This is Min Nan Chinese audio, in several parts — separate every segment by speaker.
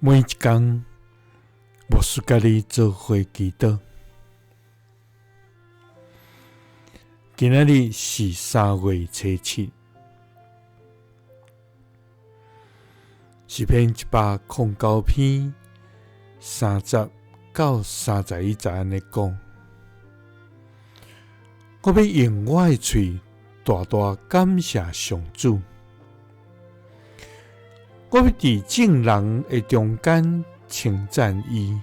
Speaker 1: 每一工，牧師佮你做伙祈禱。今仔日是3月初7，詩篇109篇30到31節按呢講：我欲用我的喙大大感謝上主，我欲佇眾人的中間稱讚伊。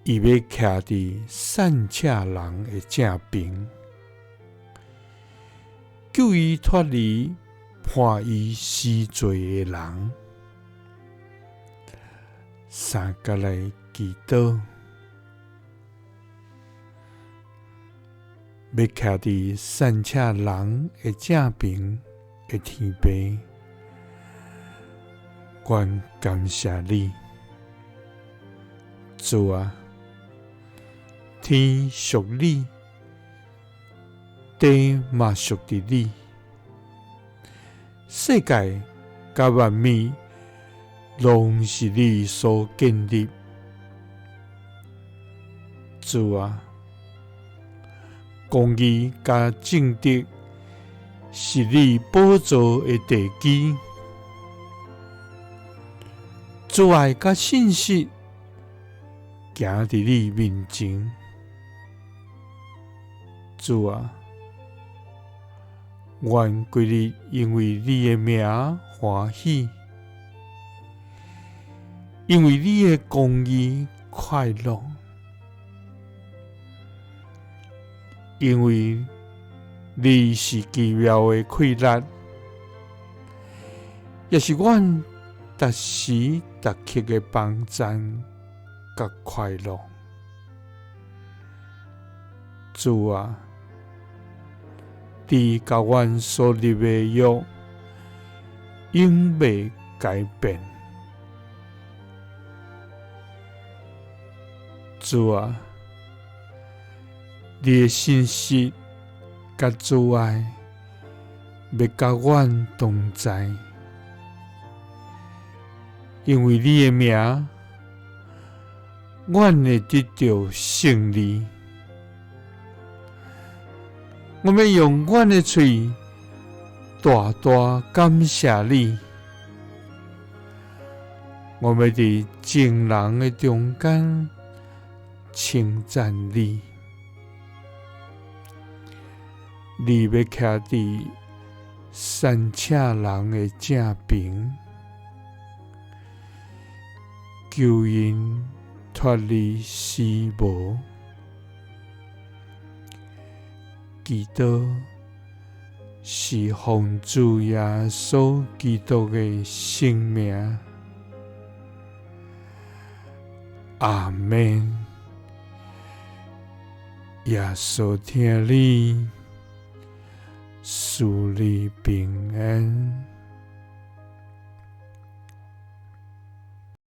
Speaker 1: 伊欲徛佇散赤人的正爿，救伊脫離判伊死罪的人。三佮來祈禱，欲徛佇散赤人的正爿的天父，阮感謝你，主啊，天屬你，地嘛屬佇你，世界佮萬物攏是你所建立。主啊，公義佮正直是你寶座的地基，慈愛佮信實行佇你面前。主啊，阮規日因為你的名歡喜，因為你的公義快樂，因為你是奇妙的氣力，也是阮逐時逐刻的幫贊佮快樂。主啊，你佮阮所立的約永袂改變。主啊，你的信實佮慈愛欲佮阮同在，因為你的名，阮會得著勝利。我欲用阮的喙大大感謝你，我欲佇眾人的中間稱讚你。你欲徛佇散赤人的正爿，救𪜶脫離死亡。祈禱是奉主耶穌基督的聖名，阿們。耶穌疼你，賜你平安。